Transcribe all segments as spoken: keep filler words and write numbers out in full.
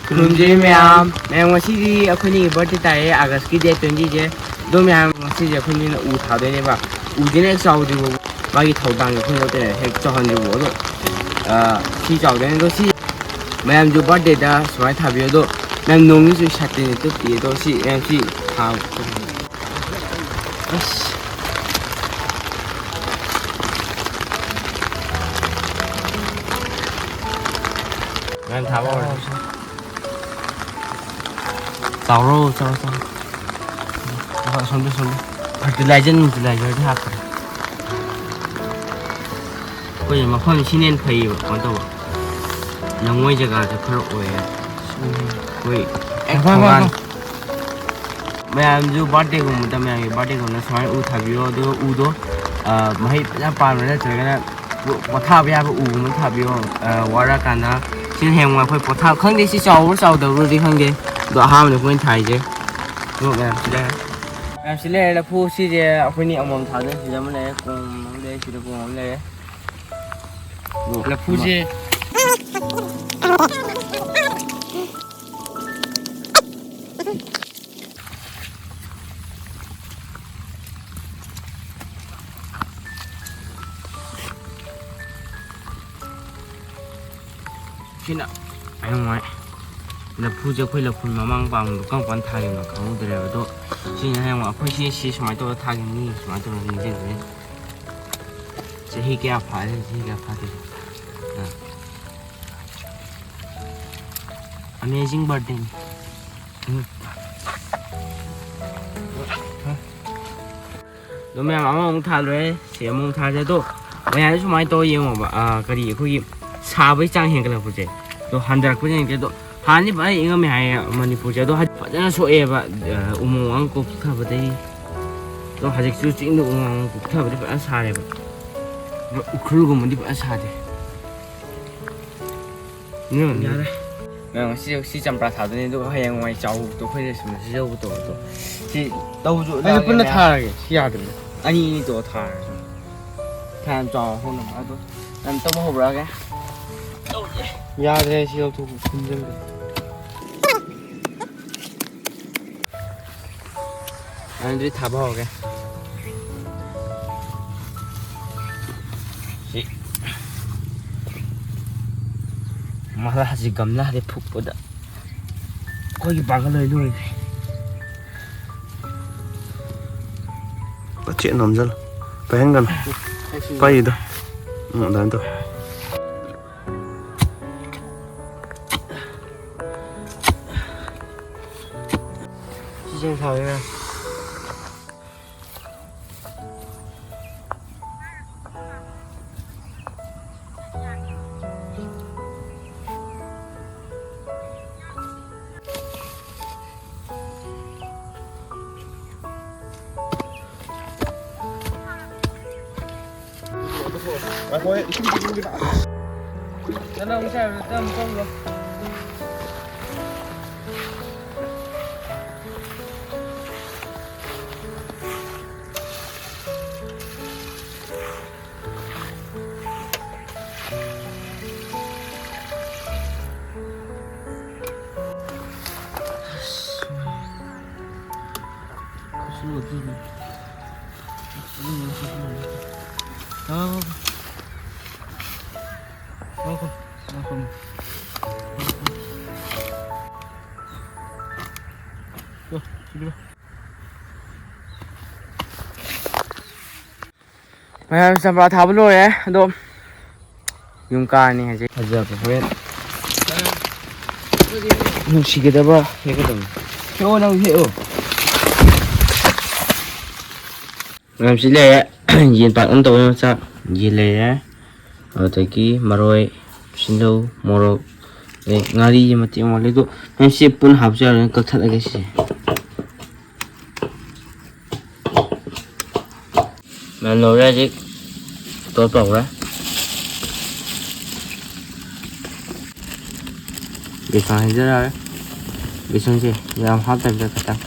ꯈꯨꯔꯨꯝꯖꯔꯤ ꯃꯌꯥꯝ꯫ ꯃꯌꯥꯝ, ꯉꯁꯤꯗꯤ ꯑꯩꯈꯣꯏꯅꯤꯒꯤ ꯕꯥꯔꯗꯦ ꯇꯥꯏꯌꯦ, ꯑꯥꯒꯁꯀꯤ ꯗꯦꯠ ꯇ꯭ꯋꯦꯟꯇꯤꯁꯦ꯫ ꯑꯗꯣ ꯃꯌꯥꯝ, ꯉꯁꯤꯁꯦ ꯑꯩꯈꯣꯏꯅꯤꯅ ꯎ ꯊꯥꯗꯣꯏꯅꯦꯕ꯫ ꯎꯁꯤꯅ ꯍꯦꯛ ꯆꯥꯎꯗ꯭ꯔꯤꯕ ꯃꯥꯒꯤ ꯊꯧꯗꯥꯡꯁꯦ ꯑꯩꯈꯣꯏꯅ ꯂꯧꯗꯣꯏꯅꯦ, ꯍꯦꯛ ꯆꯥꯎꯍꯟꯗ꯭ꯔꯤꯕ꯫ ꯑꯗꯣ, ꯑ, ꯁꯤ ꯆꯥꯎꯗꯣꯏꯅꯦ꯫ ꯑꯗꯣ ꯁꯤ ꯃꯌꯥꯝꯁꯨ ꯕꯥꯔꯗꯦꯗ ꯁꯨꯃꯥꯏꯅ ꯊꯥꯕꯤꯌꯨ꯫ ꯑꯗꯣ ꯃꯌꯥꯝ, ꯅꯣꯡꯁꯤꯁꯨ ꯁꯥꯇꯤꯟꯁꯦ ꯇꯨꯞꯄꯤ꯫ ꯑꯗꯣ ꯁꯤ ꯃꯌꯥꯝ ꯁꯤ ꯊꯥꯕ꯫ ꯑꯁ꯫ ꯃꯌꯥꯝ ꯊꯥꯕ ꯍꯧꯔꯁꯤ꯫ ꯆꯥꯎꯔꯣ, ꯆꯥꯎꯔꯣ, ꯆꯥꯎꯔꯣ꯫ ꯑꯁꯣꯝꯗ, ꯑꯁꯣꯝꯗ꯫ ꯐꯔꯇꯤꯂꯥꯏꯖꯔ, ꯅ꯭ꯌꯨꯇ꯭ꯔꯤꯂꯥꯏꯖꯔꯗꯤ ꯍꯥꯞꯇ꯭ꯔꯦ꯫ ꯑꯩꯈꯣꯏ ꯃꯐꯝ ꯁꯤꯅ ꯍꯦꯟꯅ ꯐꯩꯌꯦꯕ, ꯀꯃꯥꯏꯅ ꯇꯧꯕ? ꯂꯝꯉꯣꯏ ꯖꯒꯥꯁꯨ ꯈꯔ ꯑꯣꯏꯌꯦ꯫ ꯑꯩꯈꯣꯏ ꯍꯦꯛ ꯍꯣꯏ, ꯍꯣꯏ, ꯊꯣꯡꯒꯥꯟ꯫ ꯍꯣꯏ꯫ ꯃꯌꯥꯝꯁꯨ ꯕꯥꯔꯗꯦꯒꯨꯝꯕꯗ, ꯃꯌꯥꯝꯒꯤ ꯕꯥꯔꯗꯦꯒꯨꯝꯕꯗ ꯁꯨꯃꯥꯏꯅ ꯎ ꯊꯥꯕꯤꯌꯣ, ꯑꯗꯨꯒ ꯎꯗꯣ, ꯑ, ꯃꯍꯩ ꯐꯖꯅ ꯄꯥꯟꯕ ꯅꯠꯇ꯭ꯔꯒꯅ ꯄꯣ-, ꯄꯣꯊꯥꯕ ꯌꯥꯕ ꯎꯒꯨꯝꯕ ꯊꯥꯕꯤꯌꯣ꯫ ꯑ, ꯋꯥꯔꯛꯑꯀꯥꯟꯗ ꯁꯤꯅ ꯍꯌꯦꯡꯋꯥꯏ ꯑꯩꯈꯣꯏ ꯄꯣꯊꯥ-, ꯈꯪꯗꯦ ꯁꯤ ꯆꯥꯎꯕ꯭ꯔꯥ ꯆꯥꯎꯗꯕ꯭ꯔꯥꯗꯤ ꯈꯪꯗꯦ, ꯑꯗꯣ ꯑꯍꯥꯟꯕꯗ ꯑꯩꯈꯣꯏꯅ ꯊꯥꯏꯁꯦ꯫ ꯑꯗꯣ ꯃꯌꯥꯝ ꯁꯤ ꯂꯩꯔꯦ꯫ ꯃꯌꯥꯝ ꯁꯤ ꯂꯩꯔꯦ, ꯂꯐꯨ ꯁꯤꯁꯦ ꯑꯩꯈꯣꯏꯅꯤ ꯑꯃꯃꯝ ꯊꯥꯗꯣꯏꯅꯦ꯫ ꯁꯤꯗ ꯑꯃ ꯂꯩꯔꯦ, ꯀꯣꯡ ꯑꯃ ꯂꯩꯔꯦ, ꯁꯤꯗ ꯀꯣꯡ ꯑꯃ ꯂꯩꯔꯦ꯫ ꯑꯗꯣ ꯂꯐꯨꯁꯦ꯫ ꯁꯤꯅ ꯍꯌꯦꯡꯋꯥꯏ ꯂꯐꯨꯁꯦ, ꯑꯩꯈꯣꯏ ꯂꯐꯨ ꯃꯃꯥꯡ ꯄꯥꯟꯕꯗꯣ ꯀꯔꯝ ꯀꯥꯟꯗ ꯊꯥꯈꯤꯕꯅꯣ ꯈꯪꯍꯧꯗ꯭ꯔꯦꯕ꯫ ꯑꯗꯣ ꯁꯤꯅ ꯍꯌꯦꯡꯋꯥꯏ ꯑꯩꯈꯣꯏ ꯁꯤ, ꯁꯤ ꯁꯨꯃꯥꯏꯅ ꯇꯧꯔ ꯊꯥꯈꯤꯕꯅꯤ, ꯁꯨꯃꯥꯏꯅ ꯇꯧꯔ ꯅꯤꯡꯁꯤꯡꯒꯅꯤ꯫ ꯆꯍꯤ ꯀꯌꯥ ꯐꯥꯔꯦ, ꯆꯍꯤ ꯀꯌꯥ ꯐꯥꯗꯦ? ꯑ꯫ Amazing birthday ꯅꯤ꯫ ꯎꯝ꯫ ꯑꯗꯣ ꯃꯌꯥꯝ ꯑꯃꯃꯨꯛ ꯊꯥꯜꯂꯨꯔꯦ, ꯁꯤ ꯑꯃꯃꯨꯛ ꯊꯥꯜꯂꯦ꯫ ꯑꯗꯣ ꯃꯌꯥꯝꯁꯦ ꯁꯨꯃꯥꯏꯅ ꯇꯧꯔ ꯌꯦꯡꯉꯣꯕ, ꯑ, ꯀꯔꯤ, ꯑꯩꯈꯣꯏꯒꯤ ꯁꯥꯕꯒꯤ ꯆꯥꯡ ꯍꯦꯟꯒꯠꯂꯛꯄꯁꯦ, ꯑꯗꯣ ꯍꯟꯊꯔꯛꯄꯁꯦ ꯍꯦꯟꯒꯠꯂꯛꯄ꯫ ꯑꯗꯣ ꯍꯥꯟꯅꯗꯤ ꯐꯖꯅ ꯏꯪꯉꯝꯃꯦ ꯍꯥꯏꯌꯦ ꯃꯅꯤꯄꯨꯔꯁꯦ, ꯑꯗꯣ ꯍꯧꯖꯤꯛ ꯐꯖꯅ ꯁꯣꯛꯑꯦꯕ, ꯑ, ꯎꯃꯪ ꯋꯥꯃꯪ ꯀꯣꯛꯊꯕꯗꯒꯤ꯫ ꯑꯗꯣ ꯍꯧꯖꯤꯛꯁꯨ ꯆꯤꯡꯗ ꯎꯃꯪ ꯋꯥꯃꯪ ꯀꯣꯛꯊꯕꯗꯤ ꯐꯖꯅ ꯁꯥꯔꯦꯕ, ꯑꯗꯣ ꯎꯈ꯭ꯔꯨꯜꯒꯨꯝꯕꯗꯤ ꯐꯖꯅ ꯁꯥꯗꯦ꯫ ꯌꯥꯔꯦ꯫ ꯃꯌꯥꯝ, ꯁꯤ, ꯁꯤ ꯆꯝꯄ꯭ꯔꯥ ꯊꯥꯗꯣꯏꯅꯦ, ꯑꯗꯨꯒ ꯍꯌꯦꯡꯋꯥꯏ ꯆꯥꯎꯕꯗꯣ ꯑꯩꯈꯣꯏꯅ ꯁꯨꯝ ꯁꯤꯖꯧꯕꯗꯣ, ꯑꯗꯣ ꯁꯤ ꯇꯧꯁꯨ ꯑꯩꯁꯨ ꯄꯨꯟꯅ ꯂꯥꯛꯑꯒꯦ꯫ ꯊꯥꯔꯒꯦ, ꯁꯤ ꯌꯥꯗ꯭ꯔꯦ꯫ ꯑꯅꯤ ꯑꯅꯤ ꯇꯧꯔ ꯊꯥꯔꯁꯨ꯫ ꯐꯅꯌꯥꯝ ꯆꯥꯎꯕ ꯍꯧꯅꯕ꯫ ꯑꯗꯣ ꯅꯪ ꯇꯧꯕ ꯍꯧꯕ꯭ꯔꯒꯦ? ꯌꯥꯗ꯭ꯔꯦ, ꯁꯤ ꯂꯧꯊꯣꯛꯄ ꯈꯨꯟꯖꯤꯟꯒꯦ꯫ ꯑꯗꯨꯗꯤ ꯊꯥꯕ ꯍꯧꯔꯒꯦ꯫ ꯁꯤ ꯃꯔꯥꯁꯤ ꯒꯝꯂꯥꯗ ꯐꯨꯛꯄꯗ ꯑꯩꯈꯣꯏꯒꯤ ꯄꯥꯡꯒꯜ ꯂꯣꯏ ꯂꯣꯏꯔꯦ꯫ ꯄꯆꯦꯠ ꯅꯣꯝꯖꯜꯂꯣ꯫ ꯄꯥꯏꯍꯟꯒꯅꯨ꯫ ꯄꯥꯏꯗꯣ꯫ ꯎꯝ, ꯑꯗꯨꯃꯥꯏꯅ ꯇꯧ꯫ ꯁꯤ ꯆꯦꯡ ꯊꯥꯕ ꯌꯥꯏ꯫ ꯃꯌꯥꯝ ꯆꯝꯄ꯭ꯔꯥ ꯊꯥꯕ ꯂꯣꯏꯔꯦ, ꯑꯗꯣ ꯌꯨꯝ ꯀꯥꯔꯅꯤ ꯍꯧꯖꯤꯛ꯫ ꯐꯖꯕ ꯍꯣꯔꯦꯟ ꯅꯨꯡꯁꯤꯒꯗꯕ ꯍꯦꯛꯀꯗꯕꯅꯤ꯫ ꯍꯦꯛꯑꯣ, ꯅꯪ ꯍꯦꯛꯑꯣ꯫ ꯃꯌꯥꯝꯁꯤ ꯂꯩꯔꯦ꯫ ꯌꯦꯟ ꯄꯥꯛꯅꯝ ꯇꯧꯕꯩ ꯃꯆꯥꯛ ꯌꯦꯟ ꯂꯩꯔꯦ, ꯑꯗꯨꯗꯒꯤ ꯃꯔꯣꯏ, ꯇꯤꯜꯍꯧ, ꯃꯣꯔꯣꯛ, ꯑꯗꯩ ꯉꯥꯔꯤꯁꯦ ꯃꯇꯦꯛ ꯑꯃ ꯂꯩ꯫ ꯑꯗꯣ ꯃꯌꯥꯝꯁꯤ ꯄꯨꯟꯅ ꯍꯥꯞꯆꯔꯒ ꯀꯛꯊꯠꯂꯒꯦ ꯁꯤꯁꯦ꯫ ꯃꯌꯥꯝ ꯂꯧꯔꯦ ꯍꯧꯖꯤꯛ꯫ ꯇꯣꯠꯄ ꯍꯧꯔꯦ꯫ ꯕꯦꯁꯣꯟ ꯍꯩꯖꯔꯛꯑꯒꯦ꯫ ꯕꯦꯁꯣꯟꯁꯦ ꯌꯥꯝ ꯍꯥꯞꯇꯕꯤꯗ ꯈꯤꯇꯪ꯫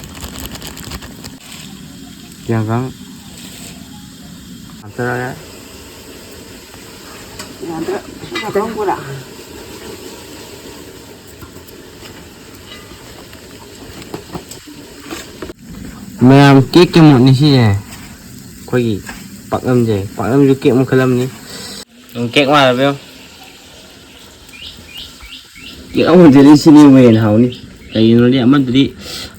ꯌꯥꯡꯒꯪ ꯍꯥꯞꯆꯔꯒꯦ꯫ ꯌꯥꯗ꯭ꯔꯥ? ꯏꯁꯤꯡ ꯈꯛꯇꯪ ꯄꯨꯔꯥ꯫ ꯃꯌꯥꯝ, ꯀꯦꯛꯀꯤ ꯃꯨꯠꯅꯤ ꯁꯤꯁꯦ꯫ ꯑꯩꯈꯣꯏꯒꯤ ꯄꯥꯛꯅꯝꯁꯦ, ꯄꯥꯛꯅꯝꯁꯨ ꯀꯦꯛ ꯃꯈꯜ ꯑꯃꯅꯤ꯫ ꯎꯝ, ꯀꯦꯛ ꯃꯥꯟꯅꯕ ꯌꯦꯡꯉꯣ꯫ ꯀꯦꯛ ꯑꯃꯨꯟꯖꯜꯂꯤ ꯁꯤꯅꯤ ꯍꯦꯟꯅ ꯍꯥꯎꯅꯤ꯫ ꯀꯩꯒꯤꯅꯣꯗꯤ ꯑꯃꯗꯨꯗꯤ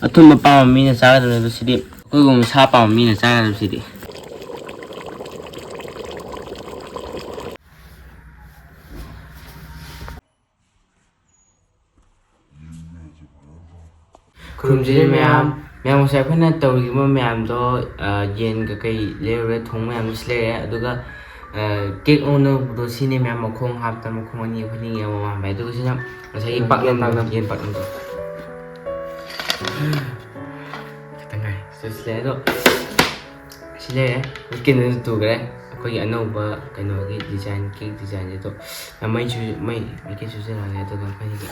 ꯑꯊꯨꯝꯕ ꯄꯥꯝꯕ ꯃꯤꯅ ꯆꯥꯒꯗꯕꯅꯦ, ꯑꯗꯣ ꯁꯤꯗꯤ ꯑꯩꯈꯣꯏꯒꯨꯝꯕ ꯁꯥ ꯄꯥꯝꯕ ꯃꯤꯅ ꯆꯥꯒꯗꯕ ꯁꯤꯗꯤ꯫ ꯈꯨꯔꯨꯝꯖꯔꯤ ꯃꯌꯥꯝ꯫ ꯃꯌꯥꯝ, ꯉꯁꯥꯏ ꯑꯩꯈꯣꯏꯅ ꯇꯧꯔꯤꯕ ꯃꯌꯥꯝꯗꯣ, ꯑ, ꯌꯦꯟ ꯀꯩꯀꯩ ꯂꯩꯔꯨꯔꯦ, ꯊꯣꯡ ꯃꯌꯥꯝꯗꯨꯁꯨ ꯂꯩꯔꯦ, ꯑꯗꯨꯒ, ꯑ, ꯀꯦꯛ ꯑꯅꯧꯕꯗꯣ ꯁꯤꯅꯦ ꯃꯌꯥꯝ, ꯃꯈꯣꯡ ꯍꯥꯞꯇ ꯃꯈꯣꯡ ꯑꯅꯤ, ꯑꯩꯈꯣꯏ ꯑꯅꯤꯒꯤ ꯑꯃꯃꯝ ꯍꯥꯞꯄꯦ꯫ ꯑꯗꯨꯒ ꯁꯤꯅ ꯉꯁꯥꯏꯒꯤ ꯎꯝ, ꯄꯥꯛꯅꯝꯗꯣ, ꯌꯦꯟ ꯄꯥꯛꯅꯝ꯫ ꯌꯦꯟ ꯄꯥꯛꯅꯝꯗꯣ꯫ ꯈꯤꯇꯪ ꯉꯥꯏ꯫ ꯁꯤ ꯂꯩꯔꯦ ꯑꯗꯣ꯫ ꯁꯤ ꯂꯩꯔꯦ꯫ ꯀꯩꯅꯣꯁꯨ ꯇꯨꯈ꯭ꯔꯦ꯫ ꯑꯩꯈꯣꯏꯒꯤ ꯑꯅꯧꯕ ꯀꯩꯅꯣꯒꯤ design, cake designꯁꯦ ꯑꯗꯣ꯫ ꯃꯩꯁꯨ, ꯃꯩ, ꯃꯩꯈꯦꯠꯁꯨ ꯆꯨꯖꯔꯛꯑꯒꯦ ꯑꯗꯨꯒ ꯑꯩꯈꯣꯏꯒꯤ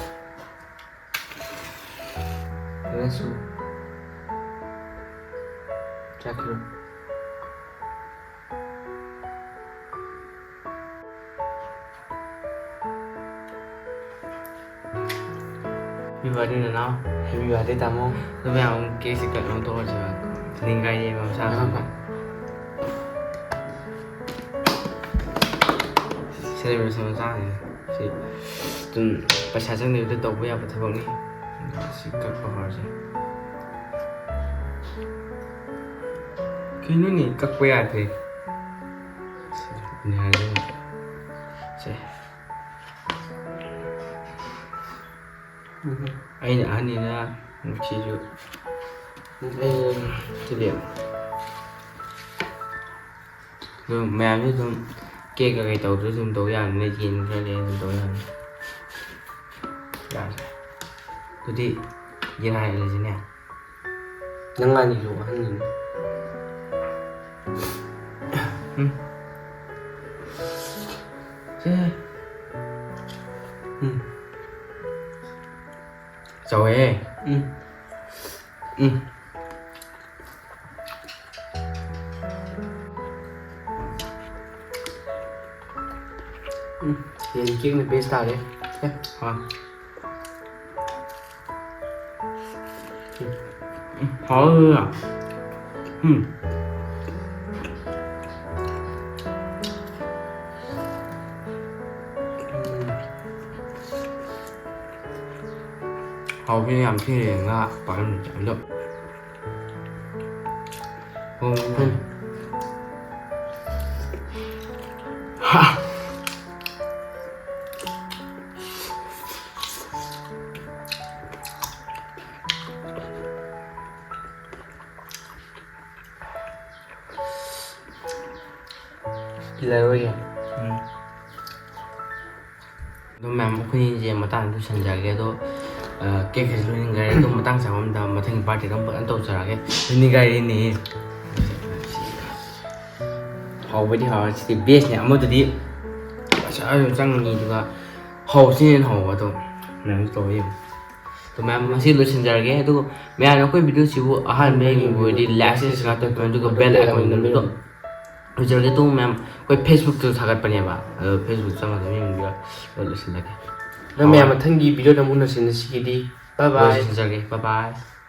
ꯐꯖꯅꯁꯨ ꯆꯥꯈꯤꯔꯣꯏ꯫ Happy birthday, ꯅꯅꯥꯎ꯫ Happy birthday, ꯇꯥꯃꯣ꯫ ꯑꯗꯨ ꯃꯌꯥꯝ ꯑꯃꯨꯛ cake ꯁꯤ cut ꯑꯃꯨꯛ ꯇꯧꯔꯁꯦꯕ꯫ ꯅꯤꯡꯒꯥꯏꯅꯦꯕ ꯃꯁꯥ ꯃꯁꯥ꯫ ꯉꯥꯏꯈꯣ꯫ Celebration ꯃꯆꯥꯅꯤ꯫ ꯁꯤ ꯑꯗꯨꯝ ꯄꯩꯁꯥ ꯆꯪꯗꯕꯤꯗ ꯇꯧꯕ ꯌꯥꯕ ꯊꯕꯛꯅꯤ꯫ ꯁꯤ ꯀꯛꯄ ꯍꯧꯔꯁꯦ꯫ ꯀꯩꯅꯣꯅꯦ, ꯀꯛꯄ ꯌꯥꯗ꯭ꯔꯦ꯫ ꯁꯤ ꯌꯥꯗ꯭ꯔꯦ꯫ ꯁꯦ꯫ ꯑꯩꯅ ꯑꯍꯟꯅꯤꯅ ꯁꯤꯁꯨ ꯑꯩ ꯁꯤꯗꯤ ꯑꯗꯨꯝ ꯃꯌꯥꯝꯁꯨ ꯑꯗꯨꯝ cake ꯀꯩꯀꯩ ꯇꯧꯗ꯭ꯔꯁꯨ ꯑꯗꯨꯝ ꯇꯧ ꯌꯥꯕꯅꯤꯅ, ꯌꯦꯟ ꯈꯔ ꯂꯩꯔ ꯑꯗꯨꯝ ꯇꯧ ꯌꯥꯕꯅꯤ꯫ ꯌꯥꯔꯦ꯫ ꯑꯗꯨꯗꯤ ꯌꯦꯟ ꯍꯥꯏꯔꯁꯤꯅꯦ꯫ ꯅꯪ ꯑꯅꯤꯁꯨ ꯑꯍꯟꯅꯤꯅꯦ꯫ ꯎꯝ꯫ ꯁꯦ꯫ ꯎꯝ꯫ ꯆꯥꯎꯋꯦꯍꯦ꯫ ꯎꯝ꯫ ꯎꯝ꯫ ꯎꯝ꯫ ꯌꯦꯟ cake ꯅ best ꯇꯥꯔꯦ꯫ ꯑꯦ꯫ ꯑꯥ꯫ ꯎꯝ꯫ ꯎꯝ꯫ ꯍꯥꯎꯋꯦ꯫ ꯎꯝ꯫ ꯍꯥꯎꯕꯅꯦ ꯌꯥꯝ ꯊꯤꯅ ꯉꯥ ꯄꯥꯛꯅꯝꯁꯦ꯫ ꯑꯗꯣ ꯍꯣꯡ ꯍꯣꯡ꯫ ꯍꯥ꯫ ꯏꯜꯂꯔꯣꯏꯒꯦ꯫ ꯎꯝ꯫ ꯑꯗꯣ ꯃꯌꯥꯝ, ꯑꯩꯈꯣꯏꯅꯤꯁꯦ ꯃꯇꯥꯡꯗ ꯂꯣꯏꯁꯤꯟꯖꯔꯒꯦ꯫ ꯑꯗꯣ, ꯑ, ꯀꯦꯛ ꯈꯔꯁꯨ ꯂꯣꯏꯅꯤꯡꯈꯔꯦ꯫ ꯑꯗꯣ ꯃꯇꯥꯡ ꯆꯥꯕ ꯑꯝꯗ ꯃꯊꯪꯒꯤ ꯄꯥꯔꯇꯤꯗ ꯑꯃꯨꯛ ꯐꯖꯅ ꯇꯧꯖꯔꯛꯑꯒꯦ꯫ ꯂꯣꯏꯅꯤꯡꯈꯥꯏꯔꯦꯅꯦ꯫ ꯍꯥꯎꯕꯗꯤ ꯍꯥꯎꯔꯦ꯫ ꯁꯤꯗꯤ ꯕꯦꯁꯅꯦ꯫ ꯑꯃꯗꯨꯗꯤ ꯄꯩꯁꯥ ꯌꯥꯝ ꯆꯪꯉꯅꯤ꯫ ꯑꯗꯨꯒ ꯍꯥꯎꯕꯁꯤꯅ ꯍꯦꯟꯅ ꯍꯥꯎꯕ꯫ ꯑꯗꯣ ꯃꯌꯥꯝꯁꯨ ꯇꯧꯕ ꯌꯦꯡꯉꯨ꯫ ꯑꯗꯣ ꯃꯌꯥꯝ, ꯉꯁꯤ ꯂꯣꯏꯁꯤꯟꯖꯔꯒꯦ꯫ ꯑꯗꯨꯒ ꯃꯌꯥꯝꯅ ꯑꯩꯈꯣꯏ ꯚꯤꯗꯤꯑꯣꯁꯤꯕꯨ ꯑꯍꯥꯟꯕ ꯌꯦꯡꯕ ꯑꯣꯏꯔꯗꯤ like, share, subscribe ꯇꯧꯕꯤꯌꯨ꯫ ꯑꯗꯨꯒ bell icon ꯅꯝꯕꯤꯌꯨ꯫ ꯂꯣꯏꯁꯤꯜꯂꯒꯦ꯫ ꯇꯨ ꯃꯌꯥꯝ, ꯑꯩꯈꯣꯏ Facebook-ꯇꯁꯨ ꯊꯥꯒꯠꯄꯅꯦꯕ꯫ ꯑꯗꯣ Facebook ꯆꯪꯉꯒ ꯑꯗꯨꯝ ꯌꯦꯡꯕꯤꯌꯨ꯫ ꯑꯗꯣ ꯂꯣꯏꯁꯤꯜꯂꯒꯦ꯫ ꯑꯗꯣ ꯃꯌꯥꯝ, ꯍꯣꯏ꯫ ꯃꯊꯪꯒꯤ ꯚꯤꯗꯤꯑꯣꯗ ꯑꯃꯨꯛ ꯎꯅꯁꯤ꯫ ꯉꯁꯤꯒꯤꯗꯤ bye bye꯫ ꯂꯣꯏꯁꯤꯟꯖꯔꯒꯦ꯫ Bye bye꯫